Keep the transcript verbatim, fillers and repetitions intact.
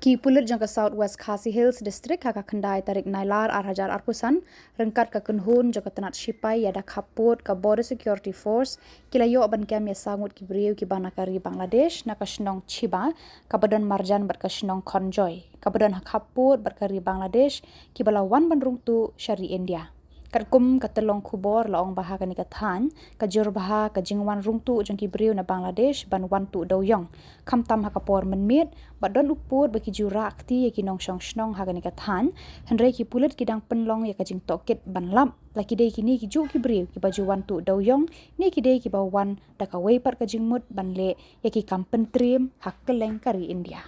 Ki pulit jong ka South West Khasi Hills District ha ka khyndai tarik Nailar ar hajar arphew san, ryngkat ka kynhun jong ka tnat shipai ïa da khappud ka Border Security Force, ki la ïoh ban kem ïa saw ngut ki briew kiba na ka ri Bangladesh na ka shnong Chiba, kaba don marjan bad ka shnong Khonjoy, kaba don ha khappud bad ka ri Bangladesh, kiba la wan ban rung tuh sha ri India. Katkum ka tyllong khubor la ong ba ha kane ka thaiñ, ka jur bha ka jingwan rung tuh jong ki briew na Bangladesh ban wan tuh dewïong, khamtam ha ka por mynmiet, bad don u pud ba ki ju rah kti ïa ki nongshong shnong ha kane ka thaiñ, hynrei ki pulit ki dang pynlong ïa ka jingtohkit ban lap, la ki dei kine ki juh ki briew kiba ju wan tuh dewïong, ne ki dei kiba wan da kawei pat ka jingmut ban leh ïa ki kam pyntriem ha kylleng ka ri India.